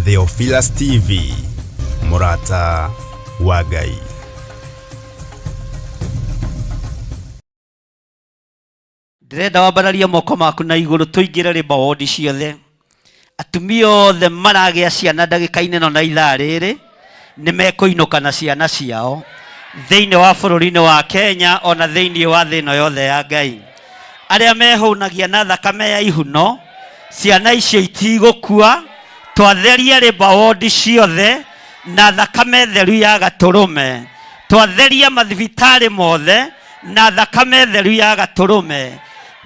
Theophilus TV, mũrata wa Ngai. Ndĩrenda wambararie moko maku na igũrũ tũingĩre rĩmba wondi ciothe. Atumia othe maragĩa ciana ndagĩka-inĩ ĩno na ithaa rĩrĩ nĩ mekũinũka na ciana ciao thĩinĩ wa bũrũri-inĩ wa Kenya ona thĩinĩ wa thĩ ĩno yothe ya Ngai. Arĩa mehũnagia na thakame ya ihuno, ciana icio itigũkua. Twatheria rĩmba wondi ciothe na thakame theru ya gatũrũme. Twatheria mathibitarĩ mothe na thakame theru ya gatũrũme.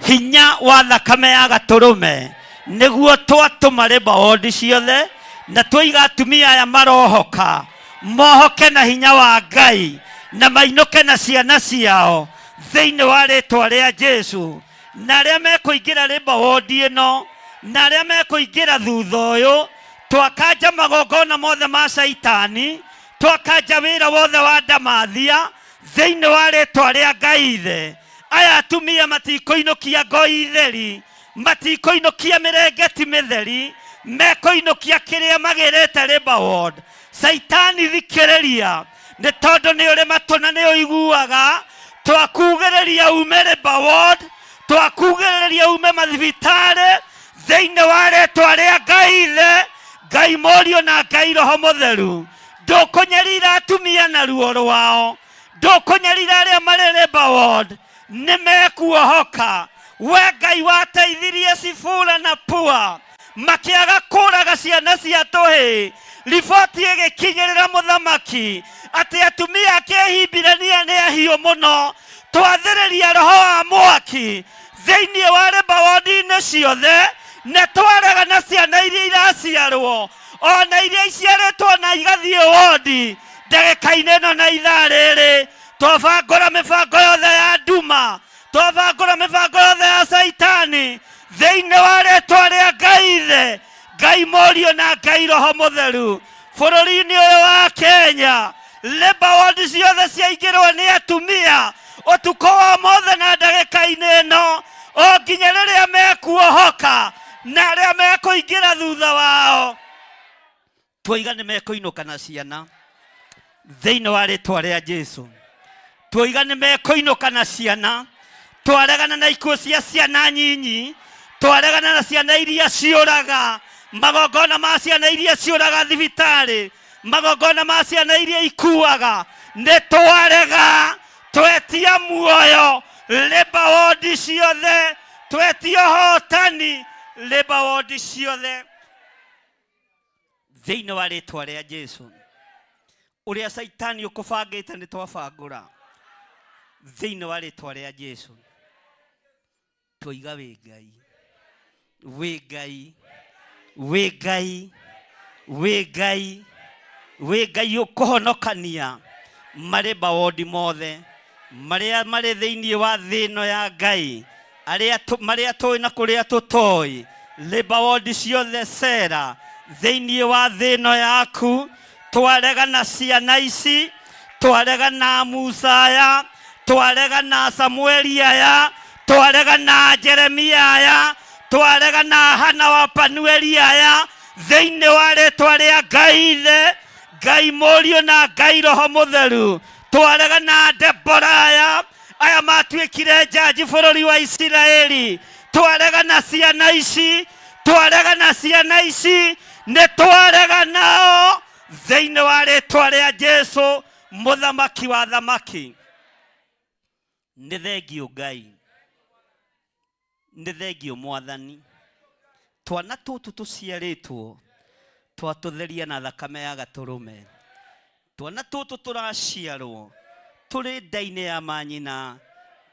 Hinya wa thakame ya gatũrũme nĩguo twatũma rĩmba wondi ciothe, na twaiga atumia aya marohoka mohoke na hinya wa Ngai na mainũke na ciana ciao thĩinĩ wa rĩtwa rĩa Jesu. Na arĩa mekũingĩra rĩmba wondi ĩno na arĩa mekũingĩra thutha ũyũ, twakanja magongona mothe ma Caitani, twakanja wĩra wothe wa ndamathia thĩinĩ wa rĩtwa rĩa Ngai Ithe. Aya atumia matikũinũkia ngoi theri, matikũinũkia mĩrengeti mĩtheri, mekũinũkia kĩrĩa magĩrĩte Labour Ward. Caitani thikĩrĩria, nĩ tondũ nĩ ũrĩ matũ na nĩ ũiguaga. Twakugĩrĩria ume Labour Ward, twakugĩrĩria ume mathibitarĩ thĩinĩ wa rĩtwa rĩa Ngai Ithe, Ngai Mũriũ na Ngai Roho Mũtheru. Ndũkũnyarira atumia na ruo rwao, ndũkũnyarira arĩa marĩ Labour Ward, nĩ mekuohoka. We Ngai wateithirie Sifura na Pua makĩaga kũraga ciana cia tũhĩĩ, riboti ĩgĩkinyĩrĩra mũthamaki atĩ atumia a Kĩhibirania nĩ ahiũ mũno. Twathĩrĩria roho wa mwaki thĩinĩ wa Labour Ward-inĩ ciothe, na twarega na ciana iria iraciarwo ona iria iciarĩtwo na igathiĩ wondi ndagĩka-inĩ ĩno na ithaa rĩrĩ. Twabangũra mĩbango yothe ya nduma, twabangũra mĩbango yothe ya Caitani thĩinĩ wa rĩtwa rĩa Ngai Ithe, Ngai Mũriũ na Ngai Roho Mũtheru. Bũrũri-inĩ ũyũ wa Kenya, Labour Ward ciothe ciaingĩrwo nĩ atumia ũtukũ wa mothe na ndagĩka-inĩ ĩno, o nginya rĩrĩa mekuohoka na arĩa mekũingĩra thutha wao. Tuoiga nĩ mekũinũka na ciana thĩinĩ wa rĩtwa rĩa Jesu. Tuoiga nĩ mekũinũka na ciana. Twaregana na ikuũ cia ciana nyinyi, twaregana na ciana iria ciũraga, magongona ma ciana iria ciũraga thibitarĩ, magongona ma ciana iria ikuaga, nĩ twarega. Twetia muoyo Labour Ward ciothe, twetia ũhotani Labour Ward ciothe thĩinĩ wa rĩtwa rĩa Jesu. Ũrĩa Caitani ũkũbangĩte nĩ twabangũra thĩinĩ wa rĩtwa rĩa Jesu. Twoiga wĩ Ngai, wĩ Ngai, wĩ Ngai, wĩ Ngai, wĩ Ngai ũkũhonokania marĩ mawondi mothe marĩa marĩ thĩinĩ wa thĩ ĩno ya Ngai, arĩa marĩa tũĩ na kũrĩa tũtoĩ, Labour Ward ciothe cera thĩinĩ wa thĩ ĩno yaku. Twarega na ciana ici, twarega na Musa aya, twarega na Samueli aya, twarega na Jeremia aya, twarega na Hana wa Panueli aya, thĩinĩ wa rĩtwa rĩa Ngai Ithe, Ngai Mũriũ na Ngai Roho Mũtheru. Twarega na Debora aya, aya matuĩkire njanji bũrũri wa Isiraeli. Twarega na ciana ici, twarega na ciana ici, nĩ twarega nao thĩinĩ wa rĩtwa rĩa Jesu mũthamaki wa thamaki. Nĩ thengiũ Ngai, nĩ thengiũ Mwathani. Twana tũtũ tũciarĩtwo twatũtheria na thakame ya gatũrũme. Twana tũtũ tũraciarwo tũrĩ nda-inĩ ya manyina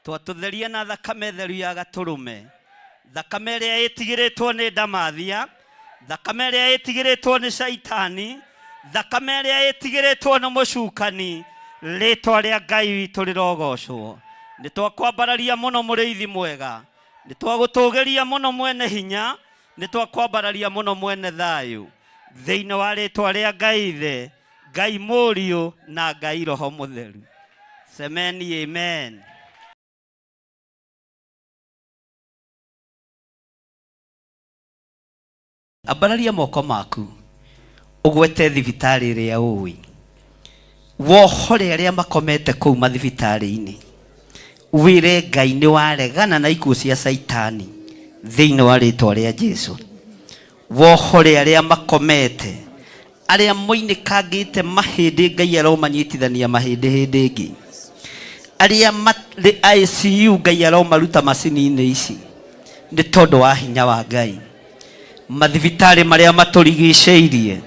twatũtheria na thakame theru ya gatũrũme, thakame ĩrĩa ĩtigĩrĩtwo nĩ ndamathia, thakame ĩrĩa ĩtigĩrĩtwo nĩ Caitani, thakame ĩrĩa ĩtigĩrĩtwo nĩ mũcukani. Rĩtwa rĩa Ngai witũ rĩrogocwo. Nĩ twakwambararia mũno mũrĩithi mwega, nĩ twagũtũgĩria mũno mwene hinya, nĩ twakwambararia mũno mwene thayũ, thĩinĩ wa rĩtwa rĩa Ngai Ithe, Ngai Mũriũ na Ngai Roho Mũtheru. Semeni amen. Ambararia moko maku. Ũgwete thibitarĩ ĩrĩa ũĩ. Wohore arĩa makomete kũu mathibitarĩ-inĩ. Wĩre Ngai nĩ waregana na ikuũ cia Caitani thĩinĩ wa rĩtwa rĩa Jesu. Wohore arĩa makomete, arĩa moinĩkangĩte mahĩndĩ Ngai aromanyitithania mahĩndĩ hĩndĩ ĩngĩ. Arĩa marĩ ICU Ngai aromaruta macini-inĩ ici nĩ tondũ wa hinya wa Ngai. Mathibitarĩ marĩa matũrigicĩirie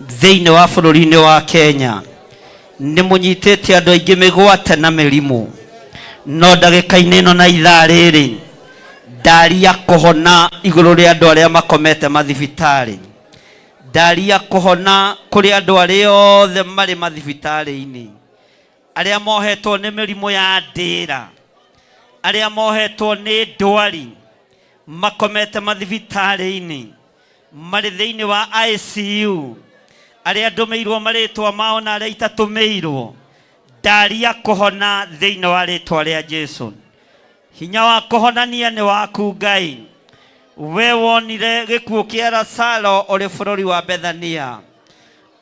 thĩinĩ wa bũrũri-inĩ wa Kenya nĩ mũnyitĩte andũ aingĩ mĩgwate na mĩrimũ, no ndagĩka-inĩ ĩno na ithaa rĩrĩ ndaria kũhona igũrũ rĩa andũ arĩa makomete mathibitarĩ, ndaria kũhona kũrĩ andũ arĩa othe marĩ mathibitarĩ-inĩ, arĩa mohetwo nĩ mĩrimũ ya ndĩra, arĩa mohetwo nĩ ndwari, makomete mathibitarĩ-inĩ, marĩ thĩinĩ wa ICU, arĩa ndũmĩirwo marĩtwa mao na arĩa itatũmĩirwo, ndaria kũhona thĩinĩ wa rĩtwa rĩa Jesu. Hinya wa kũhonania nĩ waku Ngai. We wonire gĩkuũ kĩa Lazaro ũrĩ bũrũri wa Bethania,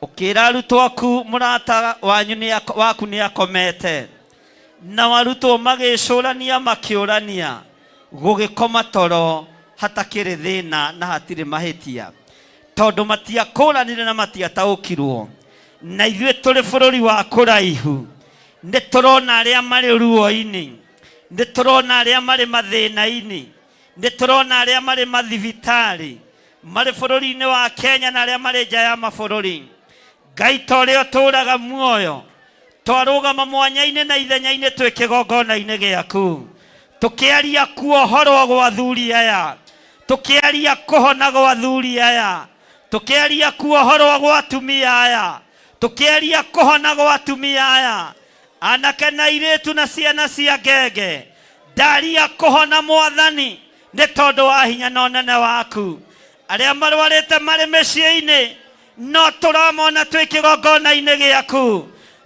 ũkĩra arutwo aku mũrata wanyu nĩ waku nĩ akomete, nao arutwo magĩcũrania makĩũrania gũgĩkoma toro hatakĩrĩ thĩna na hatirĩ mahĩtia, tondũ matiakũranire na matiataũkirwo. Na ithuĩ tũrĩ bũrũri wa kũraihu nĩ tũrona arĩa marĩ ruo-inĩ, nĩ tũrona arĩa marĩ mathĩna-inĩ, nĩ tũrona arĩa marĩ mathibitarĩ, marĩ bũrũri-inĩ wa Kenya na arĩa marĩ nja ya mabũrũri. Ngai ta ũrĩa ũtũũraga muoyo, twarũgama mwanya-inĩ na ithenya-inĩ twĩ kĩgongona-inĩ gĩaku, tũkĩaria kuohorwo gwa athuri aya, tũkĩaria kũhona gwa athuri aya, tũkĩaria kuohorwo gwa atumia aya, tũkĩaria kũhona gwa atumia aya, anake na airĩtu na ciana cia ngenge, ndaria kũhona Mwathani nĩ tondũ wa hinya na ũnene waku. Arĩa marwarĩte marĩ mĩciĩ-inĩ no tũramona twĩ kĩgongona-inĩ gĩaku,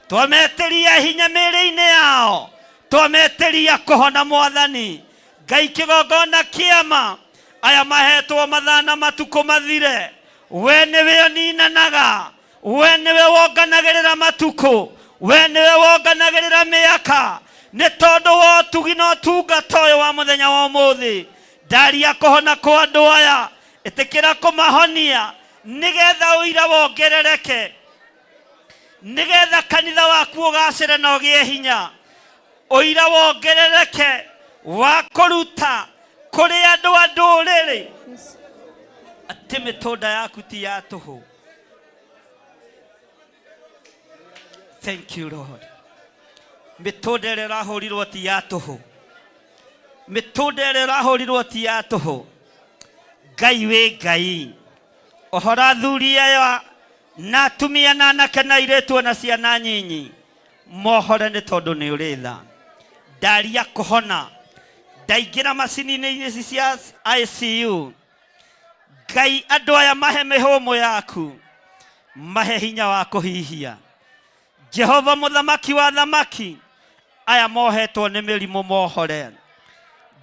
twametĩria hinya mĩĩrĩ-inĩ yao, twametĩria kũhona Mwathani Ngai. Kĩgongona kĩama aya mahetwo mathaa na matukũ mathire, we nĩwe ũninanaga, we nĩwe wonganagĩrĩra matukũ, we nĩwe wonganagĩrĩra mĩaka. Nĩ tondũ wa ũtugi na ũtungata ũyũ wa mũthenya wa ũmũthĩ, ndaria kũhona kwa andũ aya, ĩtĩkĩra kũmahonia nĩgetha ũira wongerereke, nĩgetha kanitha waku ũgacĩre na ũgĩe hinya, ũira wongerereke wa kũruta kũrĩ andũ a ndũrĩrĩ atĩ mĩtũnda yaku ti ya tũhũ. Thank you Lord. Mĩtũnda ĩrĩa ĩrahũrirwo ti ya tũhũ, mĩtũnda ĩrĩa ĩrahũrirwo ti ya tũhũ. Ngai wĩ Ngai, ũhoro athuri aya na atumia na anake na airĩtu ona ciana nyinyi mohore nĩ tondũ nĩ ũrĩ tha. Ndaria kũhona, ndaingĩra macini-inĩ ici cia ICU, Ngai andũ aya mahe mĩhũmũ yaku, mahe hinya wa kũhihia. Jehova mũthamaki wa thamaki, aya mohetwo nĩ mĩrimũ mohore.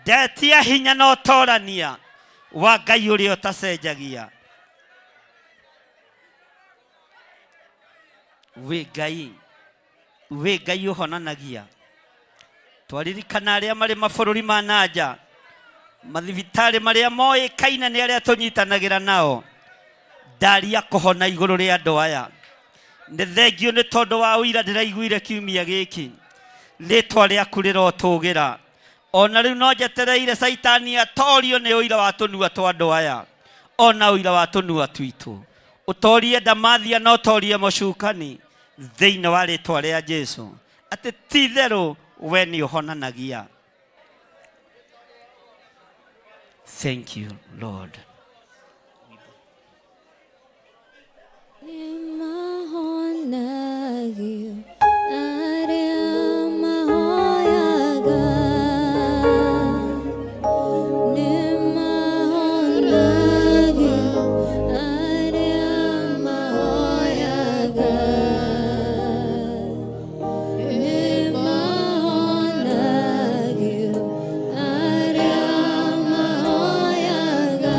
Ndetia hinya na ũtorania wa Ngai ũrĩa ũtacenjagia. Wĩ Ngai, wĩ Ngai ũhonanagia. Twaririkana arĩa marĩ mabũrũri ma nanja, mathibitarĩ marĩa moĩkaine nĩ arĩa tũnyitanagĩra nao, ndaria kũhona igũrũ rĩa andũ aya. Nĩ thengiũ nĩ tondũ wa ũira ndĩraiguire kiumia gĩkĩ, rĩtwa rĩaku rĩrotũgĩra. Ona rĩu no njetereire Caitani atorio nĩ ũira wa tũnua twa andũ aya, ona ũira wa tũnua twitũ. Ũtorie ndamathia na ũtorie mũcukani thĩinĩ wa rĩtwa rĩa Jesu, atĩ ti itherũ we nĩ ũhonanagia. Thank you Lord. Nĩmahonagio arĩa mahoyaga, nĩmahonagio arĩa mahoyaga, nĩmahonagio arĩa mahoyaga.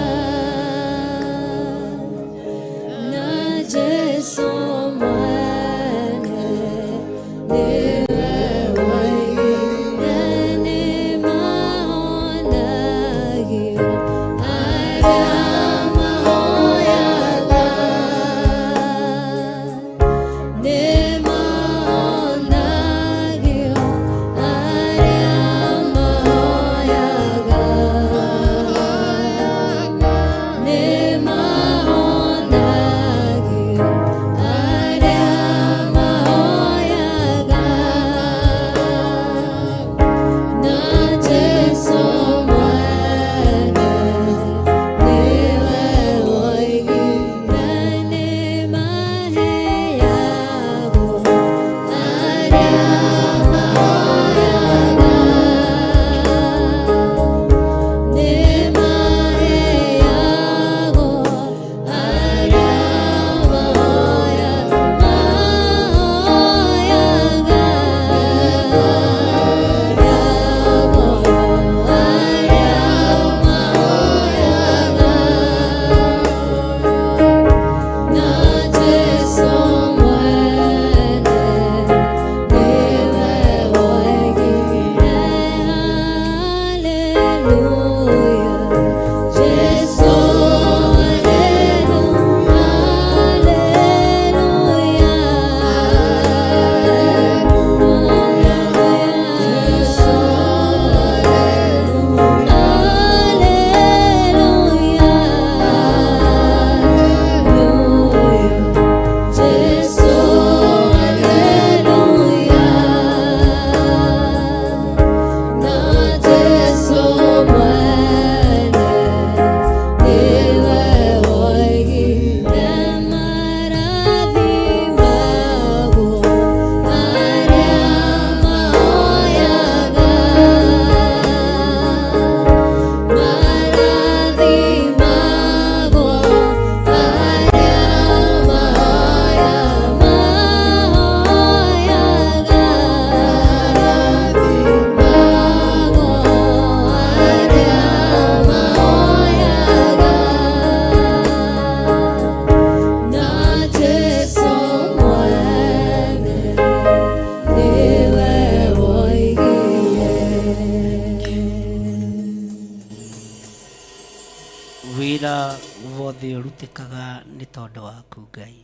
Wĩra wothe ũrutĩkaga nĩ tondũ waku Ngai.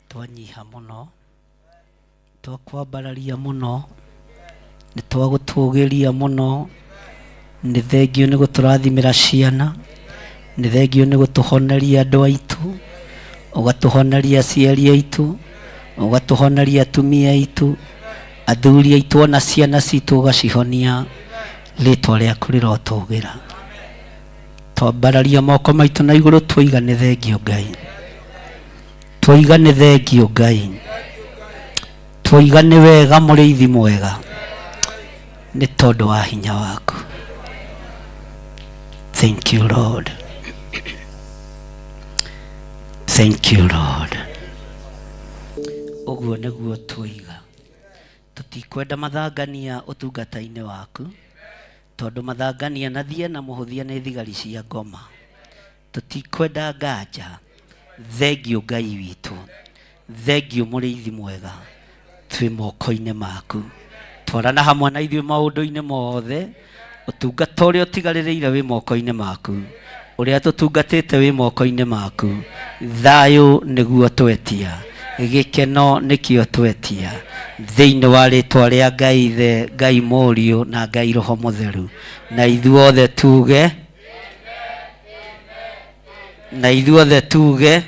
Twanyiha mũno, twakwambararia mũno, nĩ twagũtũgĩria mũno. Nĩ thengiũ nĩ gũtũrathimĩra ciana, nĩ thengiũ nĩ gũtũhoneria andũ aitũ, ũgatũhoneria aciari aitũ, ũgatũhoneria atumia aitũ, athuri aitũ ona ciana citũ ũgacihonia. Rĩtwa rĩaku rĩrotũgĩra. Twambararia moko maitũ na igũrũ twoiga nĩ thengiũ Ngai. Twoiga nĩ thengiũ Ngai. Twoiga nĩ wega mũrĩithi mwega nĩ tondũ wa hinya waku. Thank you Lord. Thank you Lord. Ũguo nĩguo twoiga. Tũtikwenda mathangania ũtungata-inĩ waku, tondũ mathangania na thie na mũhũthia nĩ thigari cia ngoma. Tũtikwenda nganja. Thengiũ Ngai witũ. Thengiũ mũrĩithi mwega. Twĩ moko-inĩ maku. Twarana hamwe na ithuĩ maũndũ-inĩ mothe. Ũtungata ũrĩa ũtigarĩrĩire wĩ moko-inĩ maku. Ũrĩa tũtungatĩte wĩ moko-inĩ maku. Thayũ nĩguo twetia. Gĩkeno nĩkĩo twetia. Thĩinĩ wa rĩtwa rĩa Ngai Ithe, Ngai Mũriũ na Ngai Roho Mũtheru. Na ithuothe tuge na ithuothe tuge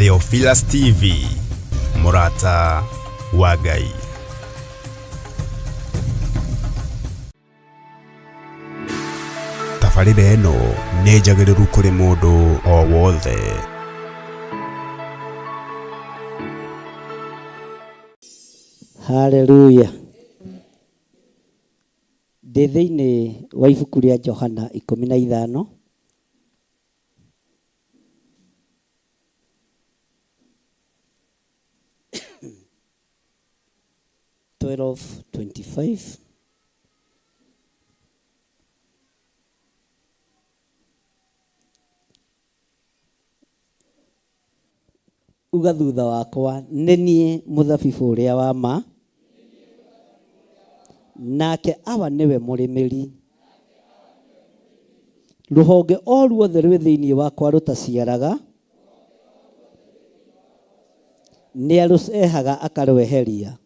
Theophilus TV, mũrata wa Ngai. Tabarĩra ĩno nĩ njagĩrĩru kũrĩ mũndũ o wothe. Haleluya. Ndĩ thĩinĩ wa ibuku rĩa Johana 15. 12:25. Uga thutha wakwa, nĩ niĩ mũthabibũ ũrĩa wa ma, nake Awa nĩwe mũrĩmĩri. Rũhonge o ruothe rwĩ thĩinĩ wakwa rũtaciaraga, nĩ arũcehaga akarweheria,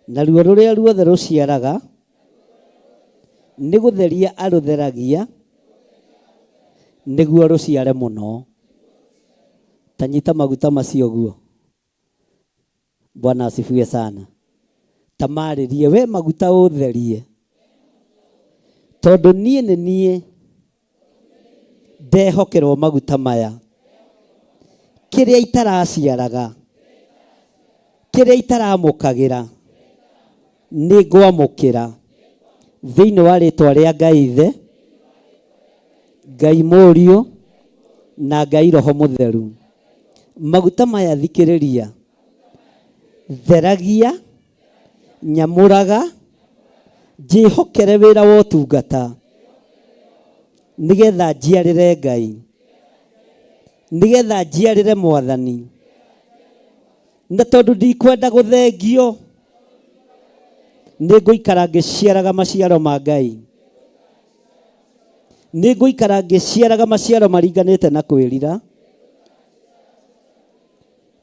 naruo rũrĩa ruothe rũciaraga, nĩ gũtheria arũtheragia nĩguo rũciare mũno. Ta nyita maguta macio ũguo. Bwana asifiwe sana. Ta marĩrie we maguta ũtherie, tondũ niĩ nĩ niĩ ndehokerwo maguta maya. Kĩrĩa itaraciaraga, kĩrĩa itaramũkagĩra, nĩ ngwamũkĩra thĩinĩ wa rĩtwa rĩa Ngai Ithe, Ngai Mũriũ na Ngai Roho Mũtheru. Maguta maya thikĩrĩria, theragia, nyamũraga, njĩhokere wĩra wa ũtungata, nĩgetha njiarĩre Ngai, nĩgetha njiarĩre Mwathani. Na tondũ ndikwenda gũthengio, nĩ ngũikara ngĩciaraga maciaro ma Ngai. Nĩ ngũikara ngĩciaraga maciaro maringanĩte na kwĩrira.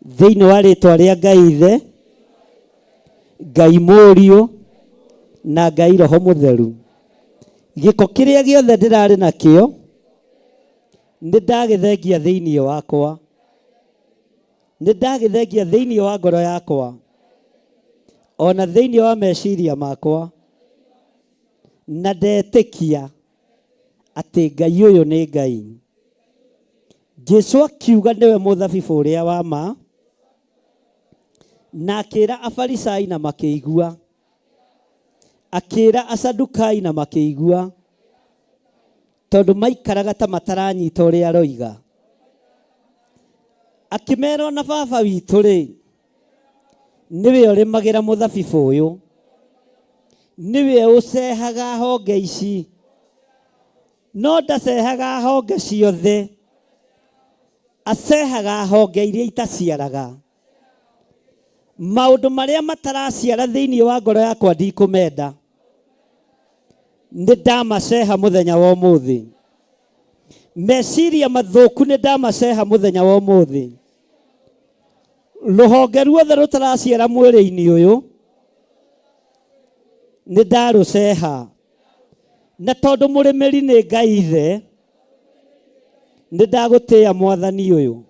Thĩinĩ wa rĩtwa rĩa Ngai Ithe, Ngai Mũriũ na Ngai Roho Mũtheru. Gĩko kĩrĩa gĩothe ndĩrarĩ nakĩo nĩ ndagĩthengia thĩinĩ wakwa. Nĩ ndagĩthengia thĩinĩ wa ngoro yakwa ona thĩinĩ wa meciria makwa, na ndetĩkia atĩ Ngai ũyũ nĩ Ngai. Jesu akiuga nĩwe mũthabibũ ũrĩa wa ma, na akĩra Afarisai na makĩigua, akĩra Asadukai na makĩigua, tondũ maikaraga ta mataranyita ũrĩa aroiga. Akĩmera ona baba witũ rĩ, Nĩwe ũrĩmagĩra mũthabibũ ũyũ, nĩwe ũcehaga honge ici, no ndacehaga honge ciothe, acehaga honge iria itaciaraga. Maũndũ marĩa mataraciara thĩinĩ wa ngoro yakwa ndikũmenda, nĩ ndamaceha mũthenya wa ũmũthĩ. Meciria mathũku nĩ ndamaceha mũthenya wa ũmũthĩ. Rũhonge ruothe rũtaraciara mwĩrĩ-inĩ ũyũ nĩ ndarũceha. Na tondũ mũrĩmĩri nĩ Ngai ithe, nĩ ndagũtĩĩa mwathani ũyũ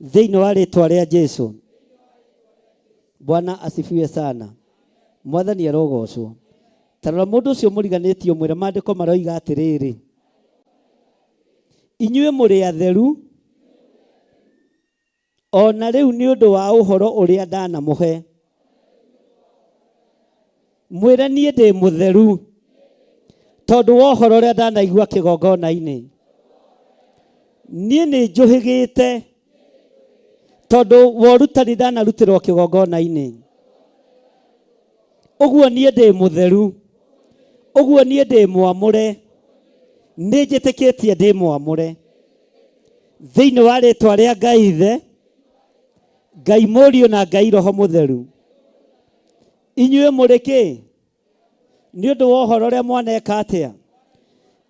thĩinĩ wa rĩtwa rĩa Jesu. Bwana asifiwe sana. Mwathani arogocwo. Ta rora mũndũ ũcio mũriganĩtie ũmwĩre maandĩko maroiga atĩrĩrĩ, inyuĩ mũrĩ atheru o na rĩu nĩ ũndũ wa ũhoro ũrĩa ndanamũhe. Mwĩre niĩ ndĩ mũtheru tondũ wa ũhoro ũrĩa ndanaigua kĩgongona-inĩ. Niĩ nĩ njũhĩgĩte tondũ wa ũrutani ndanarutĩrwo kĩgongona-inĩ. Ũguo niĩ ndĩ mũtheru, ũguo niĩ ndĩ mwamũre, nĩ njĩtĩkĩtie ndĩ mwamũre thĩinĩ wa rĩtwa rĩa Ngai Ithe, Ngai Mũriũ na Ngai Roho Mũtheru. Inyuĩ mũrĩ kĩ? Nĩ ũndũ wa ũhoro ũrĩa mwaneka atĩa?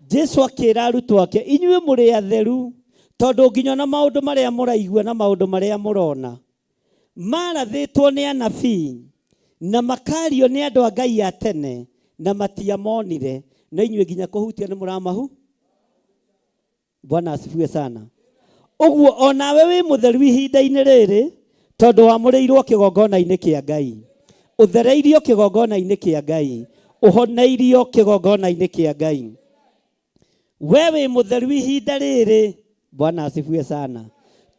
Jesu akĩra arutwo ake, inyuĩ mũrĩ atheru tondũ nginya na maũndũ marĩa mũraigua na maũndũ marĩa mũrona marathĩtwo nĩ anabii na makario nĩ andũ a Ngai a tene na matiamonire, na inyuĩ nginya kũhutia nĩ mũramahu. Bwana asifiwe sana. Ũguo o nawe wĩ mũtheru ihinda-inĩ rĩrĩ tondũ wamũrĩirwo kĩgongona-inĩ kĩa Ngai, ũthereirio kĩgongona-inĩ kĩa Ngai, ũhoneirio kĩgongona-inĩ kĩa Ngai. We wĩ mũtheru ihinda rĩrĩ. Bwana asifiwe sana.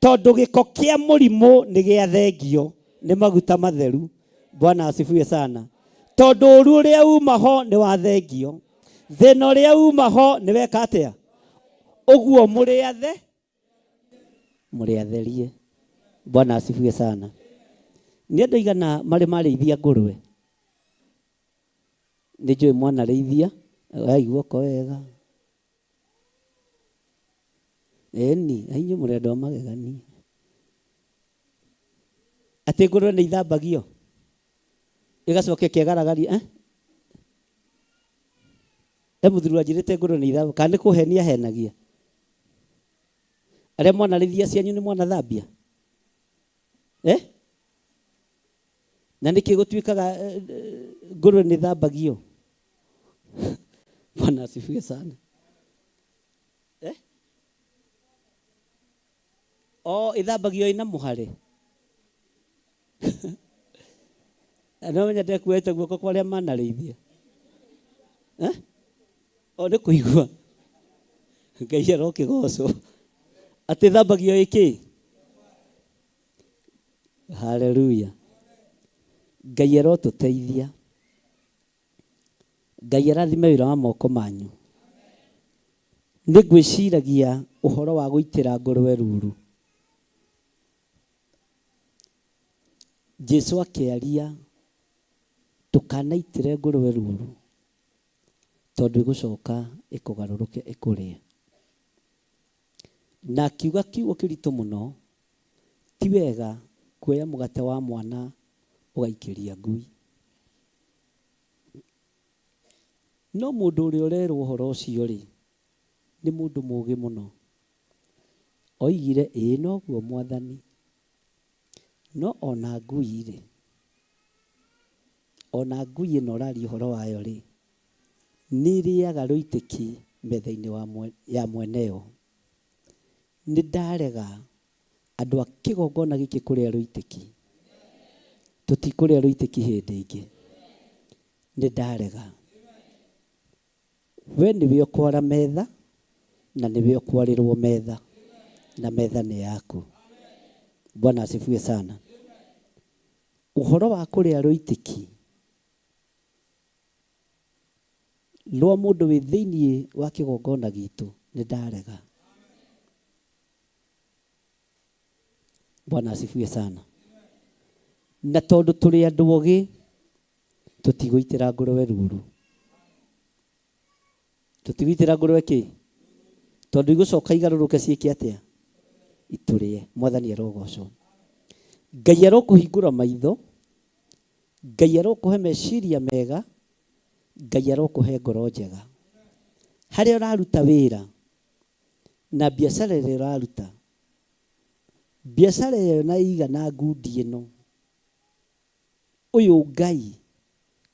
Tondũ gĩko kĩa mũrimũ nĩ gĩathengio nĩ maguta matheru. Bwana asifiwe sana. Tondũ ũru ũrĩa uma ho nĩ wathengio, thĩna ũrĩa uma ho nĩ weka atĩa? Ũguo mũrĩ athe, mũrĩ atherie. Bwana asifiwe sana. Nĩ andũ aigana marĩ marĩithia ngũrwe? Nĩ njũĩ mwanarĩithia, oyai guoko wega. Ĩni, inyuĩ mũrĩ andũ a magegania. Atĩ ngũrwe nĩ ithambagio ĩgacoka ĩkegaragaria eh? He mũthuri wanjĩrĩte ngũrwe nĩ ithambagio, kana nĩ kũhenia ahenagia? Arĩa mwanarĩithia cianyu nĩ mwanathambia eh? Na nĩkĩ gũtuĩkaga ngũrwe nĩ thambagio? Bwana asifiwe sana. Eh? O ĩthambagio ĩna mũhare. No menya ndekuoete guoko kwa arĩa manarĩithia. Eh? O nĩ kũigua. Ngai arokĩgocwo. Atĩ thambagio ĩkĩ? Haleluya. Ngai arotũteithia. Ngai arathime wĩra wa moko manyu. Nĩ ngwĩciragia ũhoro wa gũitĩra ngũrwe ruru. Jesu akĩaria ndũkanaitĩre ngũrwe ruru tondũ ĩgũcoka ĩkũgarũrũke ĩkũrĩe. Na akiuga kiugo kĩritũ mũno, ti wega kuoya mũgate wa mwana ũgaikĩria ngui. No mũndũ ũrĩa ũrerwo ũhoro ũcio-rĩ, nĩ mũndũ mũũgĩ mũno. Oigire, ĩĩ noguo Mwathani, no o na ngui-rĩ, o na ngui ĩno ũraria ũhoro wayo-rĩ, nĩ ĩrĩaga rũitĩki metha-inĩ ya mwene yo. Nĩ ndarega andũ a kĩgongona gĩkĩ kũrĩa rũitĩki. Tũtikũrĩa rũitĩki hĩndĩ ĩngĩ. Nĩ ndarega. We nĩwe ũkwara metha na nĩwe ũkwarĩrwo metha na metha nĩ yaku. Bwana asifiwe sana. Ũhoro wa kũrĩa rũitĩki rwa mũndũ wĩ thĩinĩ wa kĩgongona gitũ nĩ ndarega. Bwana asifiwe sana. Na tondũ tũrĩ andũ ogĩ, tũtigũitĩra ngũrwe ruru. Tũtigũitĩra ngũrwe kĩ? Tondũ igũcoka igarũrũke ciĩke atĩa? Itũrĩe. Mwathani arogocwo. Ngai arokũhingũra maitho, Ngai arokũhe meciria mega, Ngai arokũhe ngoro njega. Harĩa ũraruta wĩra na biacara ĩrĩa ũraruta, biacara ĩyo na ĩigana ngundi ĩno, ũyũ Ngai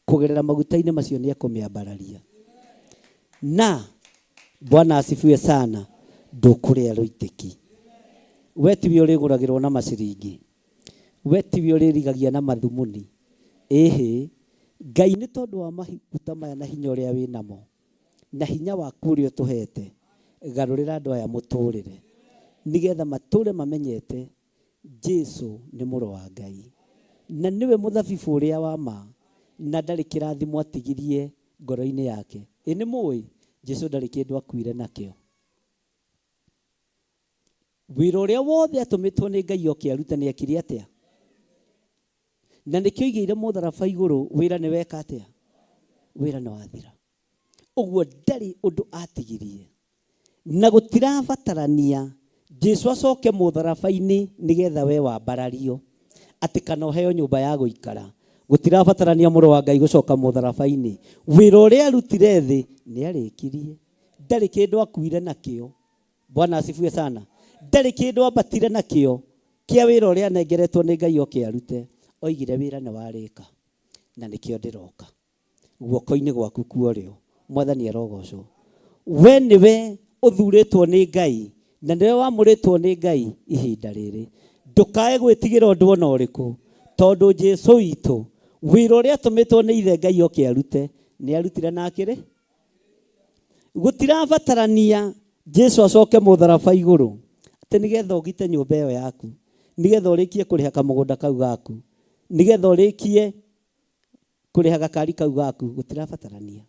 kũgerera maguta-inĩ macio nĩ ekũmĩambararia. Na Bwana asifiwe sana, ndũkũrĩa rũitĩki. We tiwe ũrĩgũragĩrwo na maciringi, we tiwe ũrĩrigagia na mathumuni. Ĩhĩ, Ngai nĩ tondũ wa maguta maya na hinya ũrĩa wĩ namo, na hinya waku ũrĩa ũtũhete, garũrĩra andũ aya mũtũrĩre, nĩgetha matũre mamenyete Jesu nĩ mũrũ wa Ngai, na nĩwe mũthabibũ ũrĩa wa ma, na ndarĩ kĩrathimo atigirie ngoro-inĩ yake. Ĩ nĩ mũĩ Jesu ndarĩ kĩndũ akuire nakĩo. Wĩra ũrĩa wothe atũmĩtwo nĩ Ngai oke arute nĩ ekire atĩa? Na nĩkĩo aigĩire mũtharaba igũrũ, wĩra nĩ weka atĩa? Wĩra nĩ wathira. Ũguo ndarĩ ũndũ atigirie. Na gũtirabatarania Jesu acoke mũtharaba-inĩ nĩgetha we wambarario, atĩ kana ũheo nyũmba ya gũikara. Gũtirabatarania mũrũ wa Ngai gũcoka mũtharaba-inĩ. Wĩra ũrĩa arutire thĩ nĩ arĩkirie. Ndarĩ kĩndũ akuire nakĩo. Bwana asifiwe sana. Ndarĩ kĩndũ ambatire nakĩo kĩa wĩra ũrĩa anengeretwo nĩ Ngai oke arute. Oigire wĩra nĩ warĩka na nĩkĩo ndĩroka. Guoko-inĩ gwaku kwa ũrĩo. Mwathani arogocwo. We nĩwe ũthurĩtwo nĩ Ngai na nĩwe wamũrĩtwo nĩ Ngai ihinda rĩrĩ. Ndũkae gwĩtigĩra ũndũ ona ũrĩkũ, tondũ Jesu witũ wĩra ũrĩa atũmĩtwo nĩ ithe Ngai oke arute nĩ arutire na akĩrĩ. Gũtirabatarania Jesu acoke mũtharaba igũrũ atĩ nĩgetha ũgite nyũmba ĩyo yaku, nĩgetha ũrĩkie kũrĩha kamũgũnda kau gaku, nĩgetha ũrĩkie kũrĩha gakari kau gaku, gũtirabatarania.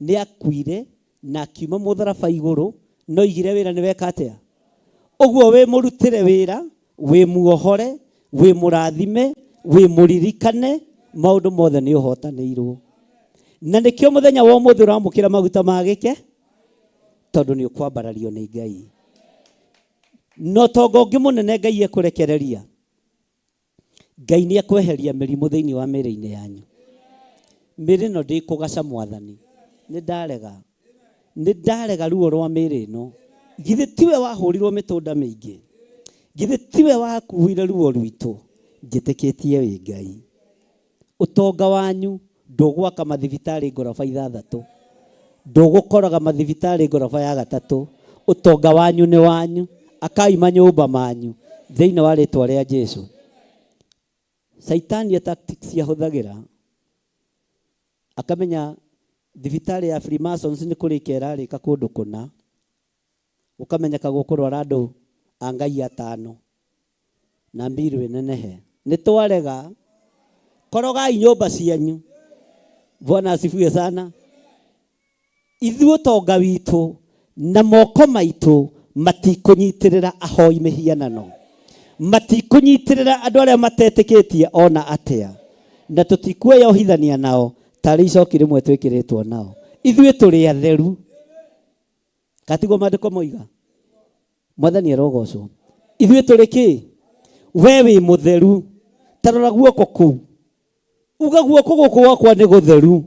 Nĩ akuire na akiuma mũtharaba igũrũ, no oigire wĩra nĩ weka atĩa? Ũguo wĩ mũrutĩre wĩra, wĩ muohore, wĩ mũrathime, wĩ mũririkane, maũndũ mothe nĩ ũhotanĩirwo. Na nĩkĩo mũthenya wa ũmũthĩ ũramũkĩra maguta ma gĩke, tondũ nĩ ũkwambarario nĩ Ngai. Na ũtonga ũngĩ mũnene Ngai ekũrekereria, Ngai nĩ ekweheria mĩrimũ thĩinĩ wa mĩĩrĩ-inĩ yanyu. Mĩĩrĩ ĩno ndĩkũgaca Mwathani. Nĩ ndarega. Nĩ ndarega ruo rwa mĩĩrĩ ĩno. Githĩ tiwe wahũrirwo mĩtũnda mĩingĩ? Githĩ tiwe wakuire ruo rwitũ? Njĩtĩkĩtie wĩ Ngai. Ũtonga wanyu ndũgwaka mathibitarĩ ngoroba ithathatũ. Ndũgũkoraga mathibitarĩ ngoroba ya gatatũ. Ũtonga wanyu nĩ wanyu. Akai manyũmba manyu thĩinĩ wa rĩtwa rĩa Jesu. Caitani e tactics ahũthagĩra, akamenya thibitarĩ ya Freemasons nĩ kũrĩka ĩrarĩka kũndũ kũna, gũkamenyeka gũkũrwara andũ a Ngai atano na mbiru ĩnenehe. Nĩ twarega, korogai nyũmba cianyu. Bwana asifiwe sana. Ithuĩ ũtonga witũ na moko maitũ matikũnyitĩrĩra ahoi mĩhianano, matikũnyitĩrĩra andũ arĩa matetĩkĩtie ona atĩa, na tũtikuoyohithania nao tarĩ icoki rĩmwe twĩkĩrĩtwo nao. Ithuĩ tũrĩ atheru. Katiguo maandĩko moiga? Mwathani arogocwo. Ithuĩ tũrĩ kĩ? We wĩ mũtheru. Ta rora guoko kũu. Uga guoko gũkũ gwakwa nĩ gũtheru.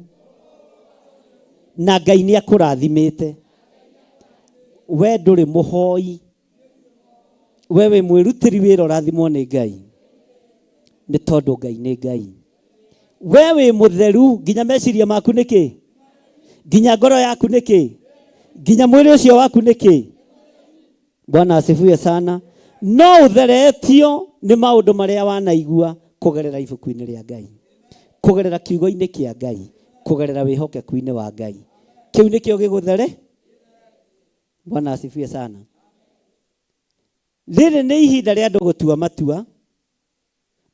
Na Ngai nĩ akũrathimĩte. We ndũrĩ mũhoi. We wĩ mwĩrutĩri wĩra ũrathimwo nĩ Ngai. Nĩ tondũ Ngai nĩ Ngai. We wĩ mũtheru nginya meciria maku nĩ kĩ? Nginya ngoro yaku nĩ kĩ? Nginya mwĩrĩ ũcio waku nĩ kĩ? Bwana asifiwe sana. No ũtheretio nĩ maũndũ marĩa wanaigua kũgerera ibuku-inĩ rĩa Ngai, kũgerera kiugo-inĩ kĩa Ngai, kũgerera wĩhokeku-inĩ wa Ngai. Kĩu nĩkĩo gĩgũthere. Bwana asifiwe sana. Rĩrĩ nĩ ihinda rĩa andũ gũtua matua,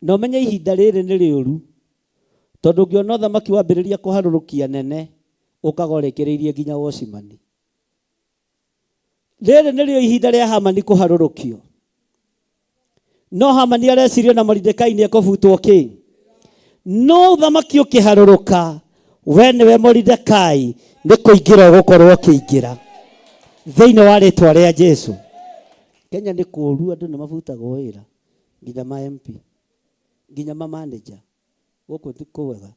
na ũmenye ihinda rĩrĩ nĩ rĩũru, tondũ ũngĩona ũthamaki wambĩrĩria kũharũrũkia nene, ũkaga ũrĩkĩrĩirie nginya wocimani. Rĩrĩ nĩrĩo ihinda rĩa Hamani kũharũrũkio. No Hamani areciria na Moridekai nĩ ekũbutwo kĩ. No ũthamaki ũkĩharũrũka, we nĩwe Moridekai nĩ kũingĩra ũgũkorwo ũkĩingĩra thĩinĩ wa rĩtwa rĩa Jesu. Kenya nĩ kũũru, andũ nĩ mabutagwo wĩra nginya ma MP nginya ma manager, gũkũ ti kwega.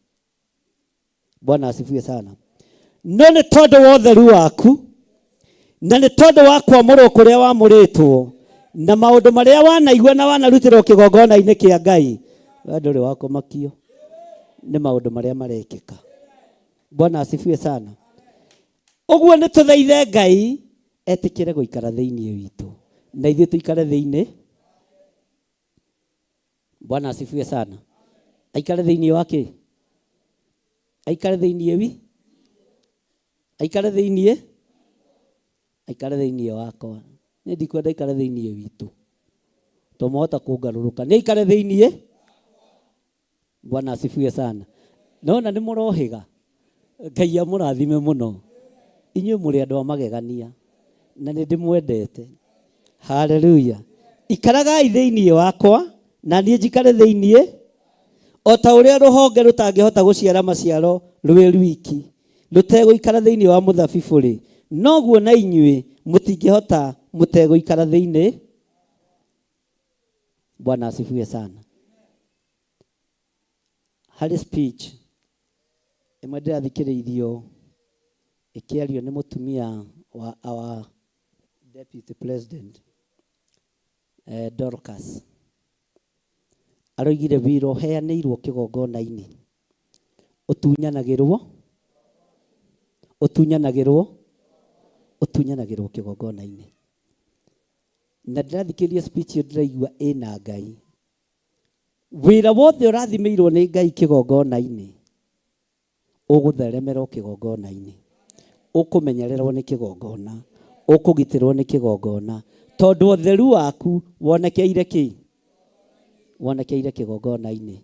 Bwana asifiwe sana. No nĩ tondũ wa ũtheru waku na nĩ tondũ wa kwamũrwo kũrĩa wamũrĩtwo na maũndũ marĩa wanaigua na wanarutĩrwo kĩgongona-inĩ kĩa Ngai, we ndũrĩ wa kũmakio nĩ maũndũ marĩa marekĩka. Bwana asifiwe sana. Ũguo nĩ tũthaithe Ngai etĩkĩre gũikara thĩinĩ witũ na ithuĩ tũikare thĩinĩ. Bwana asifiwe sana. Aikare thĩinĩ wa kĩ? Aikare thĩinĩ wi? Aikare thĩinĩ? Aikare thĩinĩ wakwa. Niĩ ndikwenda aikare thĩinĩ witũ. To mwahota kũngarũrũka. Nĩ aikare thĩinĩ? Bwana asifiwe sana. Nona nĩ mũrohĩga. Ngai amũrathime mũno. Inyuĩ mũrĩ andũ a magegania na nĩ ndĩmwendete. Haleluya. Ikaragai thĩinĩ wakwa na niĩ njikare thĩinĩ, o ta ũrĩa rũhonge rũtangĩhota gũciara maciaro rwĩ rwiki rũtegũikara thĩinĩ wa mũthabibũ rĩ, noguo na inyuĩ mũtingĩhota mũtegũikara thĩinĩ. Bwana asifiwe sana. Harĩ speech ĩmwe ndĩrathikĩrĩirio ĩkĩario nĩ mũtumia wa our deputy president, Dorcas. Aroigire wĩra ũheanĩirwo kĩgongona-inĩ ũtunyanagĩrwo, ũtunyanagĩrwo, ũtunyanagĩrwo kĩgongona-inĩ. Na ndĩrathikĩrĩria speech ĩyo ndĩraigua ĩna Ngai. Wĩra wothe ũrathimĩirwo nĩ Ngai kĩgongona-inĩ ũgũtheremerwo kĩgongona-inĩ, ũkũmenyererwo nĩ kĩgongona, ũkũgitĩrwo nĩ kĩgongona, tondũ ũtheru waku wonekeire kĩ? Wonekeire kĩgongona-inĩ.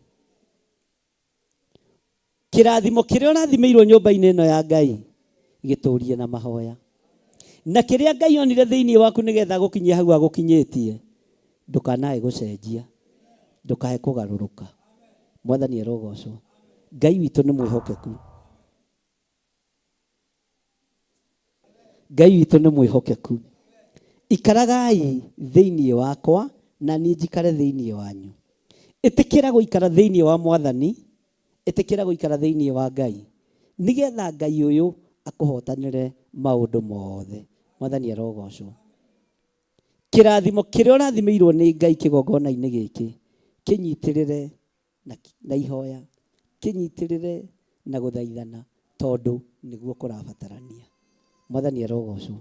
Kĩrathimo kĩrĩa ũrathimĩirwo nyũmba-inĩ ĩno ya Ngai gĩtũrie na mahoya, na kĩrĩa Ngai onire thĩinĩ waku nĩgetha agũkinyie hau agũkinyĩtie, ndũkanae gũcenjia, ndũkae kũgarũrũka. Mwathani arogocwo. Ngai witũ nĩ mwĩhokeku. Ngai witũ nĩ mwĩhokeku. Ikaragai thĩinĩ wakwa na niĩ njikare thĩinĩ wanyu. Ĩtĩkĩra gũikara thĩinĩ wa Mwathani, ĩtĩkĩra gũikara thĩinĩ wa Ngai, nĩgetha Ngai ũyũ akũhotanĩre maũndũ mothe. Mwathani arogocwo. Kĩrathimo kĩrĩa ũrathimĩirwo nĩ Ngai kĩgongona-inĩ gĩkĩ, kĩnyitĩrĩre na ihoya, kĩnyitĩrĩre na gũthaithana, tondũ nĩguo kũrabatarania. Mwathani arogocwo.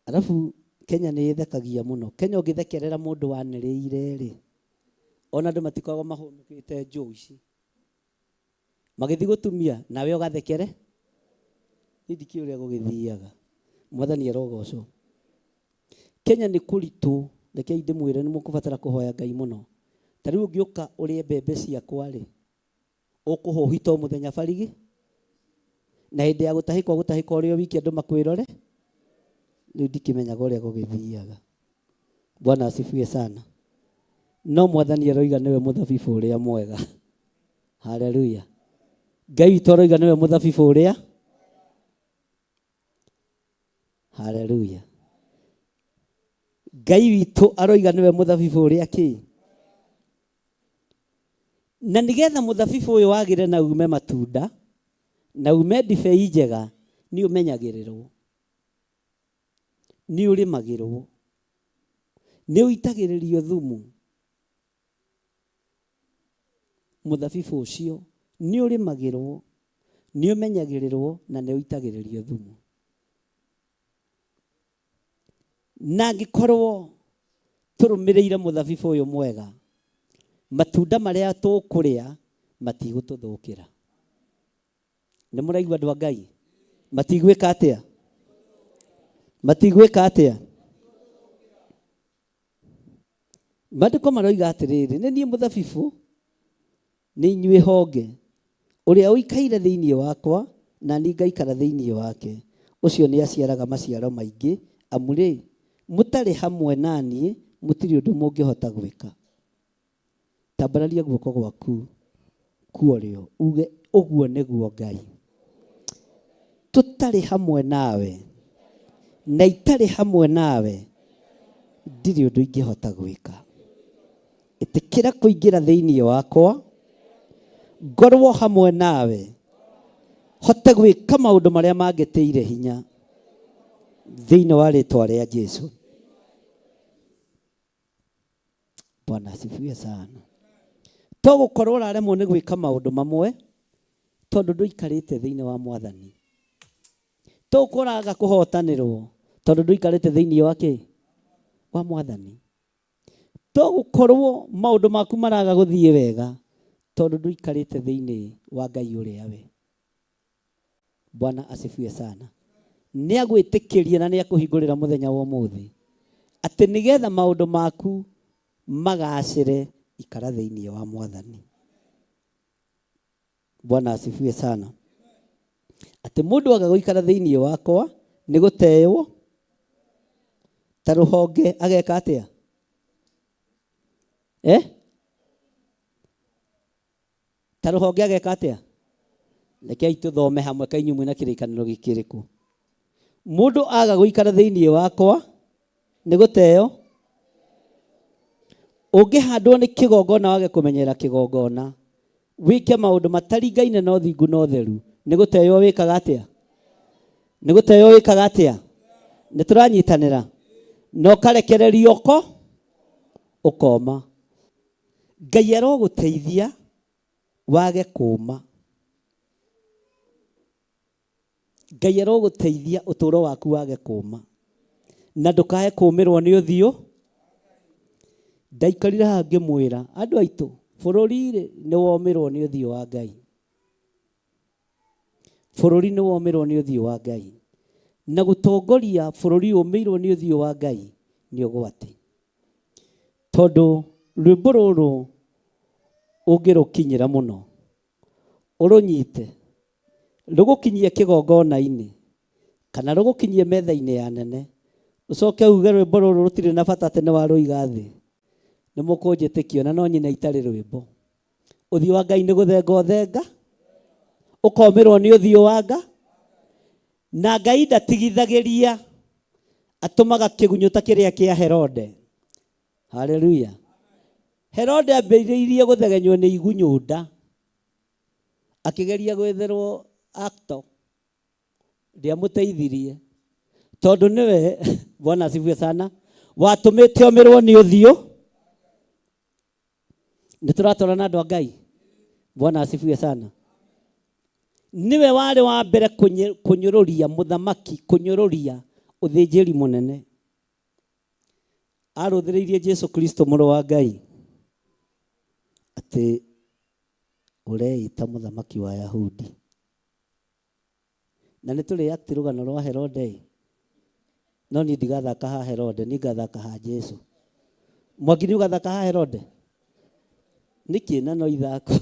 Arabu Kenya nĩ ĩthekagia mũno. Kenya ũngĩthekerera mũndũ wanĩrĩire rĩ, ona andũ matikoragwo mahũnũkĩte njũũ ici. Magĩthiĩ gũtumia nawe ũgathekere, niĩ ndikĩũĩ ũrĩa gũgĩthiaga. Mwathani arogocwo. Kenya nĩ kũritũ, rekei ndĩmwĩre nĩ mũkũbatara kũhoya Ngai mũno. Ta rĩu ũngĩũka ũrĩe mbembe ciakwa rĩ, ũkũhũhita o mũthenya barigi, na hĩndĩ ya gũtahĩka ũgũtahĩka ũrĩ o wiki andũ makwĩrore. Rĩu ndikĩmenyaga ũrĩa gũgĩthiaga. Bwana asifiwe sana. No Mwathani aroiga nĩwe mũthabibũ ũrĩa mwega. Haleluya. Ngai witũ aroiga nĩwe mũthabibũ ũrĩa. Haleluya. Ngai witũ aroiga nĩwe mũthabibũ ũrĩa kĩ? Na nĩgetha mũthabibũ ũyũ wagĩre na ume matunda na ume ndibei njega, nĩ ũmenyagĩrĩrwo, nĩ ũrĩmagĩrwo, nĩ ũitagĩrĩrio thumu. Mũthabibũ ũcio nĩ ũrĩmagĩrwo, nĩ ũmenyagĩrĩrwo na nĩ ũitagĩrĩrio thumu. Na angĩkorwo tũrũmĩrĩire mũthabibũ ũyũ mwega, matunda marĩa tũkũrĩa matigũtũthũkĩra. Nĩ mũraigua andũ a Ngai? Matigwĩka atĩa? Matigwĩka atĩa? Maandĩko maroiga atĩrĩrĩ, nĩ niĩ mũthabibũ, nĩ inyuĩ honge. Ũrĩa ũikaire thĩinĩ wakwa na niĩ ngaikara thĩinĩ wake, ũcio nĩ aciaraga maciaro maingĩ, amu rĩ, mũtarĩ hamwe na niĩ Mũtirĩ ũndũ mũngĩhota gwĩka. Tambararia guoko gwaku kuorĩo uge ũguo nĩguo Ngai. Tũtarĩ hamwe nawe na itarĩ hamwe nawe ndirĩ ũndũ ingĩhota gwĩka. Ĩtĩkĩra kũingĩra thĩinĩ wakwa, ngorwo hamwe nawe, hote gwĩka maũndũ marĩa mangĩtĩire hinya thĩinĩ wa rĩtwa rĩa Jesu. Bwana asifiwe sana. To gũkorwo ũraremwo nĩ gwĩka maũndũ mamwe tondũ ndũikarĩte thĩinĩ wa Mwathani. To gũkorwo ũraga kũhotanĩrwo tondũ ndũikarĩte thĩinĩ wa kĩ? Wa Mwathani. To gũkorwo maũndũ maku maraga gũthiĩ wega tondũ ndũikarĩte thĩinĩ wa Ngai ũrĩa we. Bwana asifiwe sana. Nĩ agwĩtĩkĩria na nĩ akũhingũrĩra mũthenya wa ũmũthĩ atĩ nĩgetha maũndũ maku magacĩre, ikara thĩinĩ wa Mwathani. Bwana asifiwe sana. Atĩ mũndũ aga gũikara thĩinĩ wakwa nĩ gũteywo ta rũhonge ageka atĩa? Eh? Ta rũhonge ageka atĩa? Rekei tũthome hamwe kaĩ inyuĩ mwĩna kĩrĩkanĩro gĩkĩrĩkũ. Mũndũ aga gũikara thĩinĩ wakwa nĩ gũteo. Ũngĩhandwo nĩ kĩgongona wage kũmenyera kĩgongona, wĩke maũndũ mataringaine na ũthingu na ũtheru, nĩ gũteo wĩkaga atĩa? Nĩ gũteo wĩkaga atĩa? Nĩ tũranyitanĩra? Na ũkarekererio ũko ũkoma. Ngai arogũteithia wage kũma. Ngai arogũteithia ũtũũro waku wage kũma. Na ndũkae kũmĩrwo nĩ ũthiũ. Ndaikarire haha ngĩmwĩra andũ aitũ, bũrũri-rĩ nĩ womĩrwo nĩ ũthiũ wa Ngai. Bũrũri nĩ womĩrwo nĩ ũthiũ wa Ngai. Na gũtongoria bũrũri ũmĩirwo nĩ ũthiũ wa Ngai nĩ ũgwati. Tondũ rwĩmbo rũrũ ũngĩrũkinyĩra mũno, ũrũnyite, rũgũkinyie kĩgongona-inĩ, kana rũgũkinyie metha-inĩ ya nene, ũcoke uge rwĩmbo rũrũ rũtirĩ na bata atĩ nĩ warũiga thĩ, nĩ mũkũnjĩtĩkia ona no nyine itarĩ rwĩmbo. Ũthiũ wa Ngai nĩ gũthenga ũthenga, ũkomĩrwo nĩ ũthiũ wa Ngai, na Ngai ndatigithagĩria, atũmaga kĩgunyũ ta kĩrĩa kĩa Herode. Haleluya. Herode ambĩrĩirie gũthegenywo nĩ igunyũ nda, akĩgeria gwetherwo actor, ndiamũteithirie tondũ nĩwe Bwana asifiwe sana watũmĩte omĩrwo nĩ ũthiũ. Nĩ tũratwarana andũ a Ngai. Bwana asifiwe sana. Nĩwe warĩ wa mbere kũnyũrũria mũthamaki, kũnyũrũria ũthĩnjĩri mũnene. Arũthĩrĩirie Jesu Kristo mũrũ wa Ngai atĩ ũreĩta mũthamaki wa Yahudi. Na nĩ tũrĩ act rũgano rwa Herode ĩ. No niĩ ndigathaka ha Herode, niĩ ngathaka ha Jesu. Mwangi nĩ ũgathaka ha Herode? Nĩkĩ na no ithako?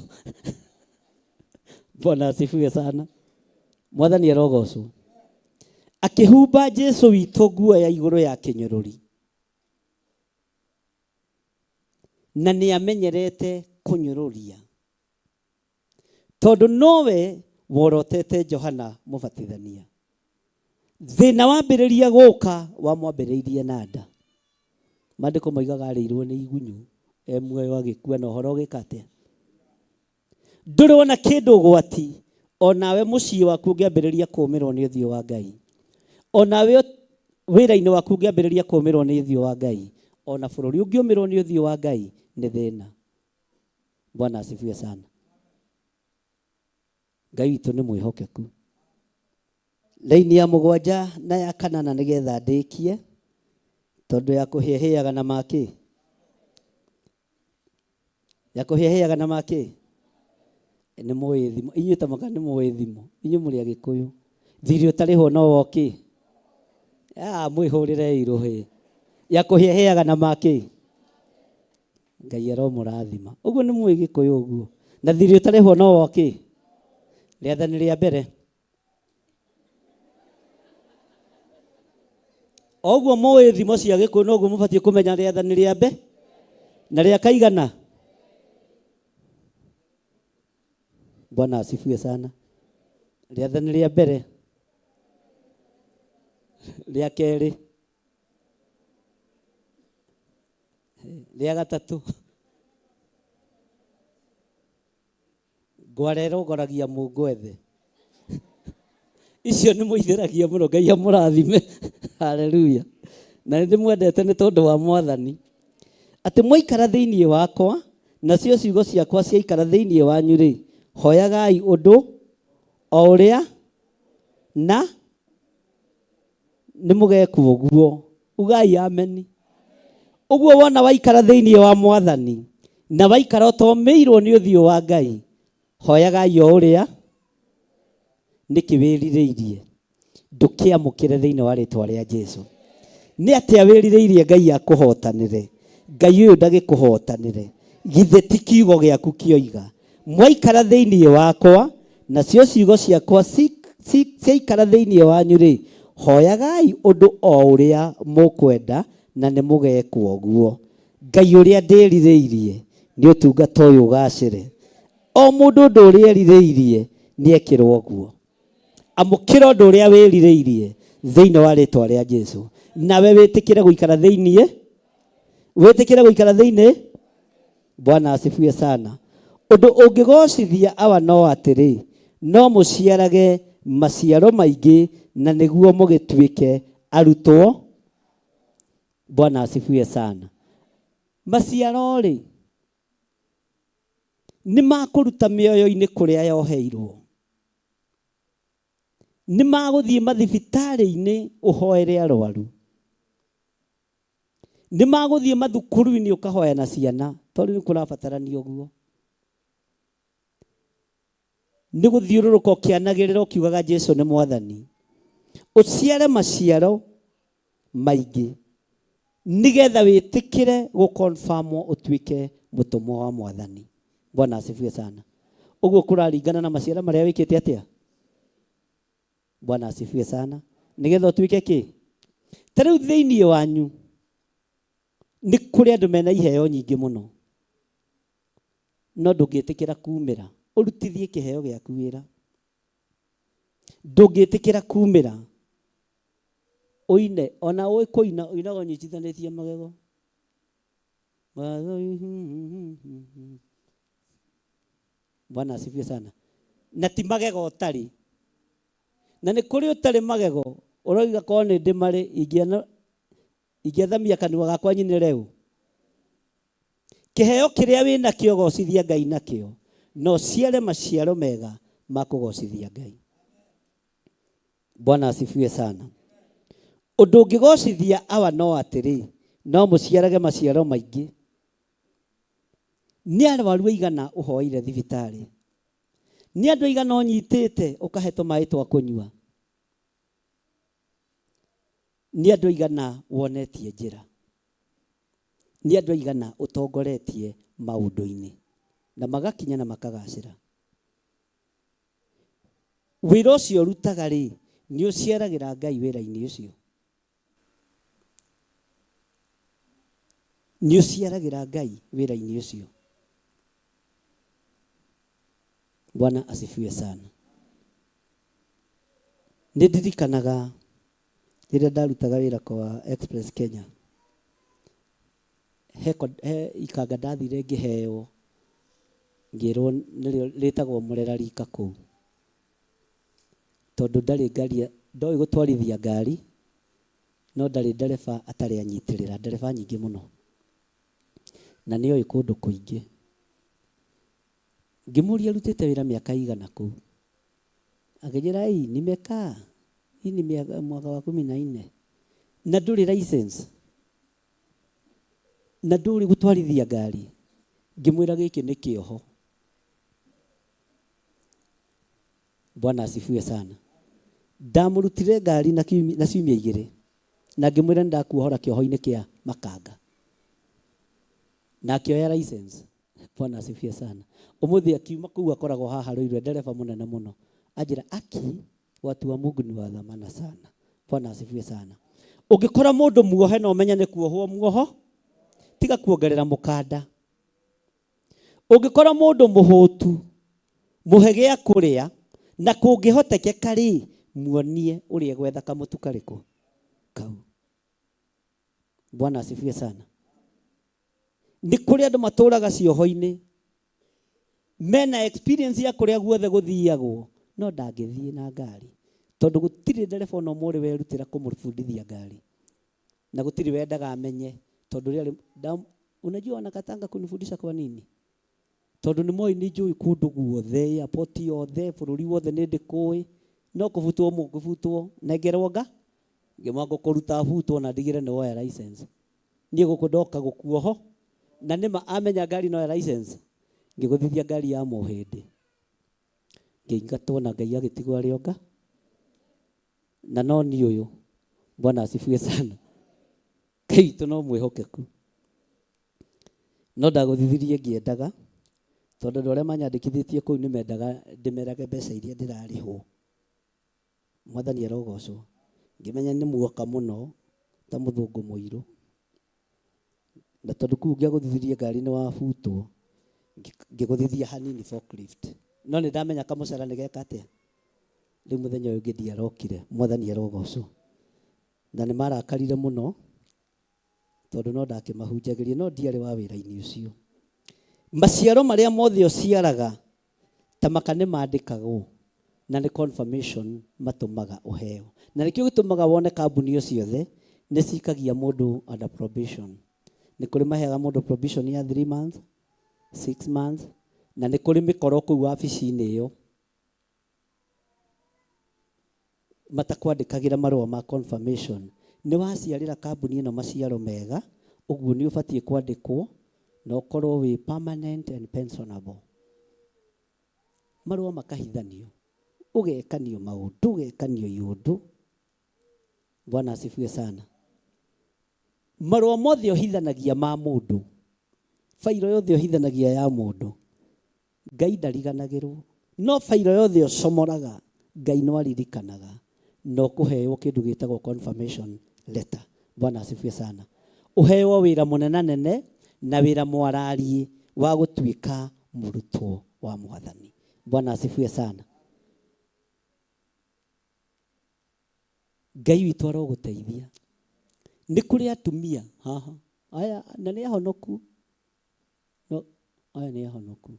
Bwana asifiwe sana. Mwathani arogocwo. Akĩhumba Jesu witũ nguo ya igũrũ ya kĩnyũrũri. Na nĩ amenyerete kũnyũrũria. Tondũ nowe worotete Johana Mũbatithania. Thĩna wambĩrĩria gũka wamwambĩrĩirie na nda. Maandĩko moigaga arĩirwo nĩ igunyũ e muoyo agĩkua na ũhoro ũgĩka atĩa? Ndũrĩ wona kĩndũ ũgwati onawe mũciĩ waku ũngĩambĩrĩria kũũmĩrwo nĩ ũthiũ wa Ngai. Onawe wĩra-inĩ waku ũngĩambĩrĩria kũũmĩrwo nĩ ũthiũ wa Ngai. Ona bũrũri ũngĩũmĩrwo nĩ ũthiũ wa Ngai nĩ thĩna. Bwana asifiwe sana. Ngai witũ nĩ mwĩhokeku. Laini ya mũgwanja na ya kanana nĩgetha ndĩkie, tondũ ya kũhĩahĩaga na makĩ, ya kũhĩahĩaga na makĩ nĩ mũĩ thimo inyuĩ ta mũka nĩ mũĩ thimo inyuĩ mũrĩ agĩkũyũ thirĩ ũtarĩhwo no woki ah mwĩhũrĩre irũhĩ ya kũhĩahĩaga na makĩ Ngai aromũrathima ũguo nĩ mũĩ gĩkũyũ ũguo na thirĩ ũtarĩhwo no woki rĩathani rĩa mbere. O ũguo mũĩ thimo cia Gĩkũyũ noguo mũbatiĩ kũmenya rĩathani rĩa mbe na rĩa kaigana. Bwana asifiwe sana. Rĩathani rĩa mbere, rĩa kerĩ, rĩa gatatũ. Ngware ĩrongoragia mũngwethe. Icio nĩ mũithĩragia mũno, Ngai amũrathime. Haleluya. Na nĩ ndĩmwendete nĩ tondũ wa Mwathani. Atĩ mwaikara thĩinĩ wakwa, nacio ciugo ciakwa ciaikara thĩinĩ wanyu-rĩ, hoyagai ũndũ o ũrĩa na nĩ mũgekwo ũguo. Ugai ameni. Ũguo wona waikara thĩinĩ wa Mwathani na waikara ũtomĩirwo nĩ ũthiũ wa Ngai, hoyagai o ũrĩa nĩkĩ wĩrirĩirie ndũkĩamũkĩre thĩinĩ wa rĩtwa rĩa Jesu. Nĩ atĩa wĩrirĩirie Ngai akũhotanĩre? Ngai ũyũ ndagĩkũhotanĩre. Githĩ ti kiugo gĩaku kĩoiga, mwaikara thĩinĩ wakwa nacio ciugo ciakwa ciaikara thĩinĩ wanyu-rĩ, hoyagai ũndũ o ũrĩa mũkwenda na nĩ mũgekwo guo. Ngai ũrĩa ndĩrirĩirie nĩ ũtungata ũyũ ũgacĩre. O mũndũ ũndũ ũrĩa erirĩirie nĩ ekĩrwo guo. Amũkĩra ũndũ ũrĩa wĩrirĩirie thĩinĩ wa rĩtwa rĩa Jesu. Nawe wĩtĩkĩre gũikara thĩinĩ, wĩtĩkĩre gũikara thĩinĩ. Bwana asifiwe sana. Ũndũ ũngĩgocithia awa no atĩrĩ, no mũciarage maciaro maingĩ na nĩguo mũgĩtuĩke arutwo. Bwana asifiwe sana. Maciaro-rĩ, nĩ makũruta mĩoyo-inĩ kũrĩa yoheirwo. Nĩ magũthiĩ mathibitarĩ-inĩ ũhoere arwaru. Nĩ magũthiĩ mathukuru-inĩ ũkahoya na ciana, tondũ nĩ kũrabatarania ũguo. Nĩ gũthiũrũrũka ũkĩanagĩrĩra ũkiugaga Jesu nĩ Mwathani. Ũciare maciaro maingĩ nĩgetha wĩtĩkĩre gũconfirmwo ũtuĩke mũtũmwo wa Mwathani. Bwana asifiwe sana. Ũguo kũraringana na maciaro marĩa wĩkĩte atĩa? Bwana asifiwe sana. Nĩgetha ũtuĩke kĩ? Ta rĩu thĩinĩ wanyu nĩ kũrĩ andũ mena iheo nyingĩ mũno, no ndũngĩtĩkĩra kumĩra ũrutithie kĩheo gĩaku wĩra. Ndũngĩtĩkĩra kumĩra ũine, ona ũĩ kũina, ũinaga ũnyitithanĩtie magego. Bwana asifiwe sana. Na ti magego ũtarĩ. Na nĩ kũrĩ ũtarĩ magego, ũroiga korwo nĩ ndĩ marĩ, ingĩathamia kanua gakwa nyinĩre ũ. Kĩheo kĩrĩa wĩ nakĩo gocithia Ngai nakĩo, na ũciare maciaro mega ma kũgocithia Ngai. Bwana asifiwe sana. Ũndũ ũngĩgocithia awa no atĩrĩ, no mũciarage maciaro maingĩ. Nĩ arwaru aigana ũhoeire thibitarĩ? Nĩ andũ aigana ũnyitĩte ũkahe tũmaĩ twa kũnyua? Nĩ andũ aigana wonetie njĩra? Nĩ andũ aigana ũtongoretie maũndũ-inĩ na magakinya na makagacĩra? Wĩra ũcio ũrutaga rĩ, nĩ ũciaragĩra Ngai wĩra-inĩ ũcio? Nĩ ũciaragĩra Ngai wĩra-inĩ ũcio? Bwana asifiwe sana. Nĩ ndirikanaga rĩrĩa ndarutaga wĩra kwa Express Kenya, he ikanga ndathire ngĩheo, ngĩrwo nĩrĩo rĩtagwo Mũrera rika kũu. Tondũ ndarĩ ngari, ndoĩ gũtwarithia ngari, no ndarĩ ndereba atarĩ anyitĩrĩra, ndereba nyingĩ mũno. Na nĩoĩ kũndũ kũingĩ. Ngĩmũria arutĩte wĩra mĩaka ĩigana kũu. Akĩnjĩra, ei, nimekaa hii ni mwaka wa kumi na nne. Na ndũrĩ license? Na ndũrĩ gũtwarithia ngari? Ngĩmwĩra gĩkĩ nĩ kĩoho. Bwana asifiwe sana. Ndamũrutire ngari na ciumia igĩrĩ na ngĩmwĩra nĩ ndakuohora kĩoho-inĩ kĩa makanga. Na akĩoya license. Bwana asifiwe sana. Ũmũthĩ akiuma kũu akoragwo haha Ruiru, ndereba mũnene mũno. Anjĩra, aki, watu wa Mungu ni wa dhamana sana. Bwana asifiwe sana. Ũngĩkora mũndũ muohe na ũmenye nĩ kuohwo muoho, tiga kuongerera mũkanda. Ũngĩkora mũndũ mũhũtu, mũhe gĩa kũrĩa, na kũngĩhotekeka rĩ, muonie ũrĩa gwetha kamũtu karĩkũ kau. Bwana asifiwe sana. Nĩ kũrĩ andũ matũraga cioho-inĩ mena experience ya kũrĩa guothe gũthiagwo, no ndangĩthiĩ na ngari tondũ gũtirĩ ndereba ona ũmwe ũrĩ werutĩra kũmũbundithia ngari, na gũtirĩ wendaga amenye tondũ rĩarĩ unajua wanakatanga kunifundisha kwa nini? Tondũ nĩ moĩ nĩ njũĩ kũndũ guothe, airport yothe, bũrũri wothe nĩ ndĩkũĩ, no kũbutwo mũngĩbutwo nengerwo nga ngĩmwa ngũkũruta butwo na ndigĩre nĩ woya license. Niĩ gũkũ ndoka gũkuoho na nĩma amenya ngari no ya license, ngĩgũthithia ngari ya mũhĩndĩ, ngĩingatwo na Ngai agĩtigwo arĩ o nga na no niĩ ũyũ. Bwana asifiwe sana. Ngai witũ no mwĩhokeku. No ndagũthithirie ngĩendaga tondũ andũ arĩa manyandĩkithĩtie kũu nĩ mendaga ndĩmerage mbeca iria ndĩrarĩhwo. Mwathani arogocwo. Ngĩmenya nĩ muoka mũno ta mũthũngũ mũirũ. Na tondũ kũu ngĩagũthithirie ngari nĩ wabutwo, ngĩgũthithia hanini forklift. No nĩ ndamenya kamũcara nĩ geka atĩa. Rĩu mũthenya ũyũ ũngĩ ndiarokire. Mwathani arogocwo. Na nĩ marakarire mũno tondũ no ndakĩmahunjagĩria, no ndiarĩ wa wĩra-inĩ ũcio. Maciaro marĩa mothe ũciaraga ta maka nĩ mandĩkagwo na nĩ confirmation matũmaga ũheo. Na nĩkĩo gĩtũmaga wone kambuni o ciothe nĩ cikagia mũndũ under probation. Nĩ kũrĩ maheaga mũndũ probation ya 3 months, 6 months, na nĩ kũrĩ mĩkoro kũu wabici-inĩ ĩyo matakwandĩkagĩra marũa ma confirmation. Nĩ waciarĩra kambuni ĩno maciaro mega, ũguo nĩ ũbatiĩ kwandĩkwo na ũkorwo wĩ permanent and pensionable. Marũa makahithanio, ũgekanio maũndũ, ũgekanio iũndũ. Bwana asifiwe sana. Marũa mothe ũhithanagia ma mũndũ, bairo yothe ũhithanagia ya mũndũ, Ngai ndariganagĩrwo. No bairo yothe ũcomoraga, Ngai no aririkanaga na ũkũheo kĩndũ gĩtagwo confirmation letter. Bwana asifiwe sana. Ũheo wĩra mũnenanene na wĩra mwarariĩ wa gũtuĩka mũrutwo wa Mwathani. Bwana asifiwe sana. Ngai witũ arogũteithia. Nĩ kũrĩ atumia haha aya na nĩ ahonoku, no aya nĩ ahonoku,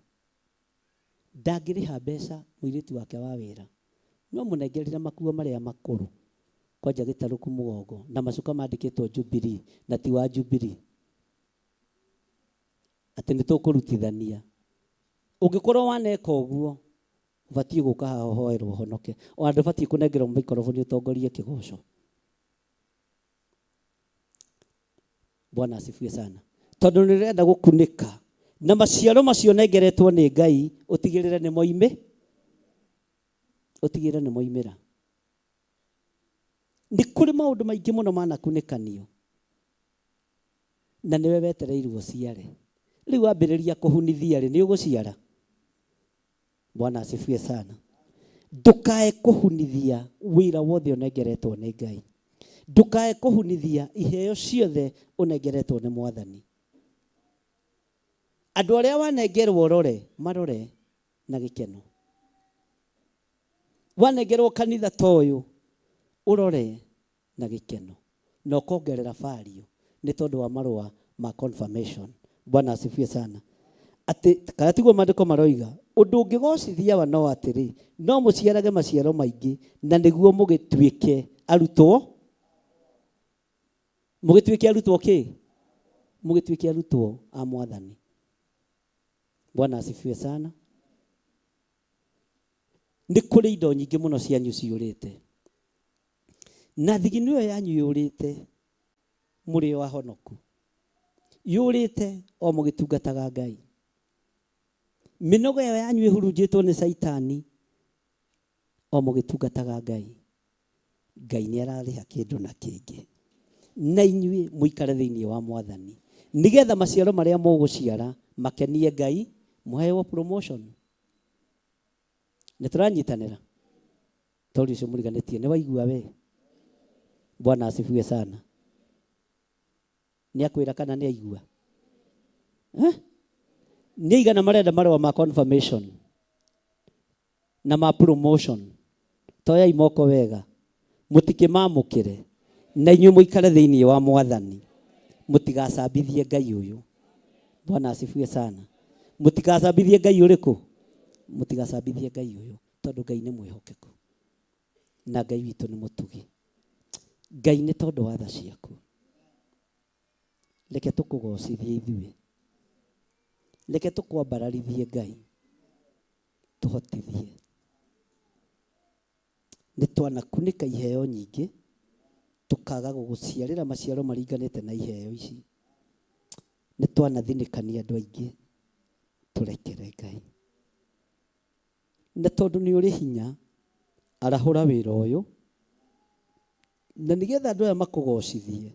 ndangĩrĩha mbeca mũirĩtu wake wa wĩra, no mũnengerire makuo marĩa makũrũ kwanja gĩtarũku mũgongo na macuka mandĩkĩtwo Jubilee na ti wa Jubilee, atĩ nĩ tũkũrutithania. Ũngĩkorwo waneka ũguo, ũbatiĩ gũka haha ũhoerwo ũhonoke. Ona ndũbatiĩ kũnengerwo maikoroboni ũtongorie kĩgoco. Bwana asifiwe sana. Tondũ nĩ ũrenda gũkunĩka na maciaro macio nengeretwo nĩ Ngai, ũtigĩrĩre nĩ moimĩ, ũtigĩrĩre nĩ moimĩra. Nĩ kũrĩ maũndũ maingĩ mũno manakunĩkanio na nĩwe wetereirwo ũciare. Rĩu wambĩrĩria kũhunithia rĩ, nĩ ũgũciara? Bwana asifiwe sana. Ndũkae kũhunithia wĩra wothe ũnengeretwo nĩ Ngai. Ndũkae kũhunithia iheo ciothe ũnengeretwo nĩ Mwathani. Andũ arĩa wanengerwo ũrore, marore na gĩkeno. Wanengerwo kanitha ta ũyũ, ũrore na gĩkeno na ũkongerera value nĩ tondũ wa marũa ma confirmation. Bwana asifiwe sana. Atĩ kana tiguo maandĩko maroiga, ũndũ ũngĩgocithia wa no atĩrĩ, no mũciarage maciaro maingĩ na nĩguo mũgĩtuĩke arutwo, mũgĩtuĩke arutwo kĩ? Mũgĩtuĩke arutwo a Mwathani. Bwana asifiwe sana. Nĩ kũrĩ indo nyingĩ mũno cianyu ciũrĩte, na thigino ĩyo yanyu yũrĩte mũrĩ o ahonoku, yũrĩte o mũgĩtungataga Ngai. Mĩnoga ĩyo yanyu ĩhurunjĩtwo nĩ Caitani o mũgĩtungataga Ngai. Ngai nĩ ararĩha kĩndũ na kĩngĩ, na inyuĩ mũikare thĩinĩ wa Mwathani, nĩgetha maciaro marĩa mũgũciara makenie Ngai, mũheo promotion. Nĩ tũranyitanĩra? Tori ũcio mũriganĩtie nĩ waigua we. Bwana asifiwe sana. Nĩ akwĩra kana nĩ aigua? Eh? Nĩ aigana marenda marũa ma confirmation na ma promotion? Toyai moko wega, mũtikĩmamũkĩre, na inyuĩ mũikare thĩinĩ wa Mwathani, mũtigacambithie Ngai ũyũ. Bwana asifiwe sana. Mũtigacambithie Ngai ũrĩkũ? Mũtigacambithie Ngai ũyũ, tondũ Ngai nĩ mwĩhokeku na Ngai witũ nĩ mũtugi. Ngai, nĩ tondũ wa tha ciaku, reke tũkũgocithie ithuĩ, reke tũkwambararithie Ngai, tũhotithie. Nĩ twanakunĩka iheo nyingĩ, tũkaga gũgũciarĩra maciaro maringanĩte na iheo ici. Nĩ twanathinĩkania andũ aingĩ, tũrekere Ngai. Na tondũ nĩ ũrĩ hinya, arahũra wĩra ũyũ, na nĩgetha andũ aya makũgocithie,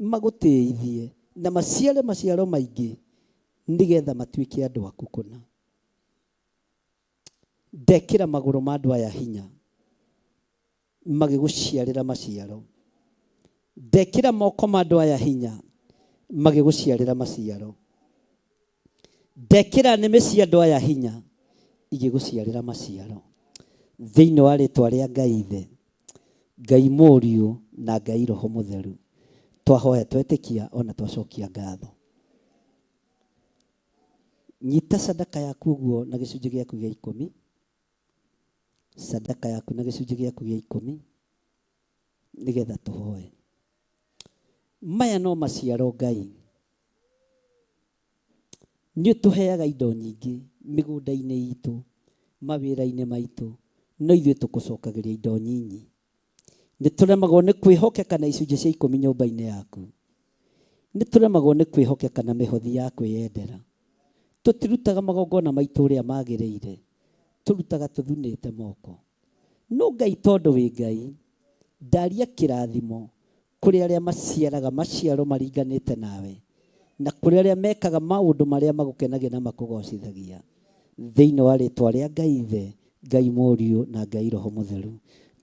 magũtĩithie, na maciare maciaro maingĩ, nĩgetha matuĩke andũ aku kũna. Ndekĩra magũrũ ma andũ aya hinya, magĩgũciarĩra maciaro. Ndekĩra moko ma andũ aya hinya, magĩgũciarĩra maciaro. Ndekĩra nĩmĩ cia andũ aya hinya, igĩgũciarĩra maciaro. Thĩinĩ wa rĩtwa rĩa Ngai Ithe, Ngai Mũriũ na Ngai Roho Mũtheru, twahoya twetĩkia ona twacokia ngatho. Nyita sadaka yaku ũguo na gĩcunjĩ gĩaku gĩa ikũmi, sadaka yaku na gĩcunjĩ gĩaku gĩa ikũmi, nĩgetha tũhoe. Maya no maciaro Ngai. Nĩ ũtũheaga indo nyingĩ mĩgũnda-inĩ itũ, mawĩra-inĩ maitũ, no ithuĩ tũkũcokagĩria indo nyinyi. Nĩ tũremagwo nĩ kwĩhokeka na icunjĩ cia ikũmi nyũmba-inĩ yaku. Nĩ tũremagwo nĩ kwĩhokeka na mĩhothi ya kwĩyendera. Tũtirutaga magongona maitũ ũrĩa magĩrĩire, tũrutaga tũthunĩte moko. No Ngai tondũ wĩ Ngai, ndaria kĩrathimo kũrĩ arĩa maciaraga maciaro maringanĩte nawe, na kũrĩ arĩa mekaga maũndũ marĩa magũkenagia na makũgocithagia. Thĩinĩ wa rĩtwa rĩa Ngai Ithe, Ngai Mũriũ na Ngai Roho Mũtheru,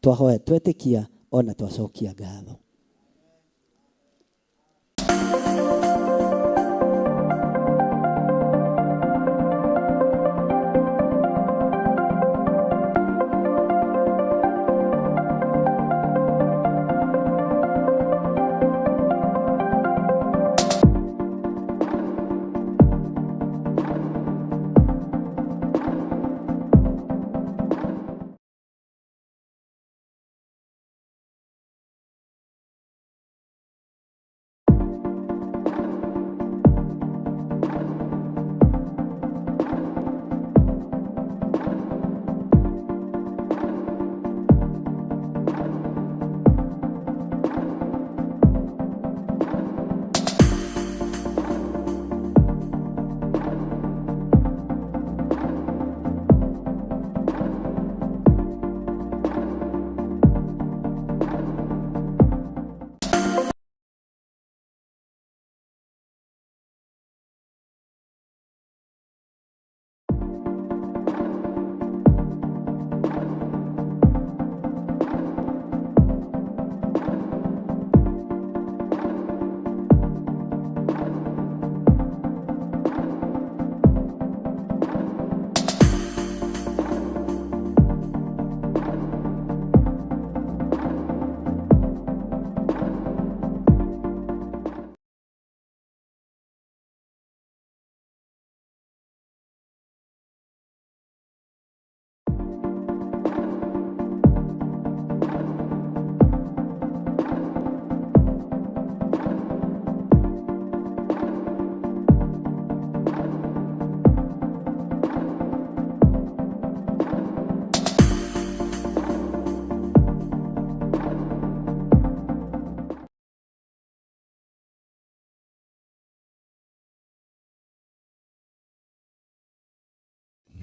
twahoya twetĩkia ona twacokia ngatho.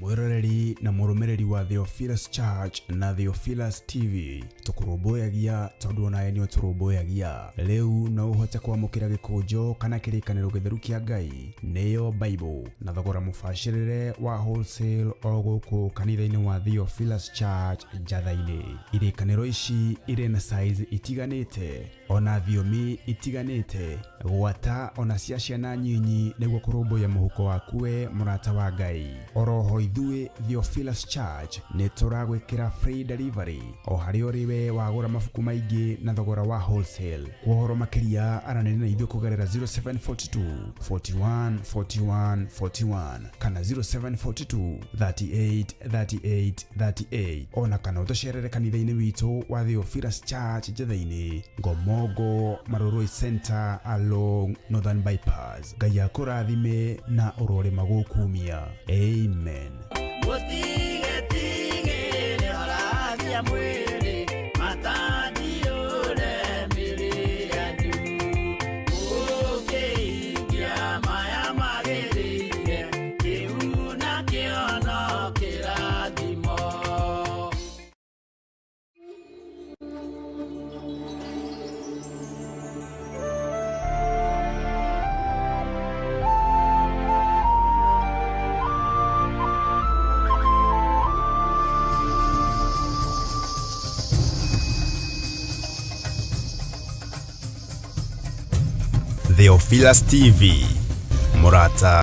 Mwĩroreri Ngai na mũrũmĩrĩri wa Theophilus Church na Theophilus TV, tũkũrũmbũyagia tondũ onawe nĩ ũtũrũmbũyagia. Rĩu no ũhote kwamũkĩra gĩkũnjo kana kĩrĩkanĩro gĩtheru kĩa Ngai nĩyo Bible na thogora mũbacĩrĩre wa wholesale o gũkũ kanitha-inĩ wa Theophilus Church Njatha-inĩ. Irĩkanĩro ici irĩ na size itiganĩte ona thiomi itiganĩte, gwata ona cia ciana nyinyi nĩguo kũrũmbũiya mũhuko waku we mũrata wa Ngai. Oroho ithuĩ Theophilus Church nĩ tũragwĩkĩra free delivery o harĩa ũrĩ we wagũra mabuku maingĩ na thogora wa wholesale. Kwa ũhoro makĩria aranĩria na ithuĩ kũgerera 0742 41 41 41 kana 0742 38 38 38, ona kana ũtũcerere kanitha-inĩ witũ wa Theophilus Church Njatha-inĩ, Ngomongo Marurui Center along Northern Bypass. Ngai akũrathime na ũrorĩma gũkumia. Amen. Mũtigetigĩre oragia mwĩrĩ matandiũre mĩrĩ yanyu ũkĩhingia maya magĩrĩire kĩu nakĩo no kĩrathimo. Theophilus TV, mũrata.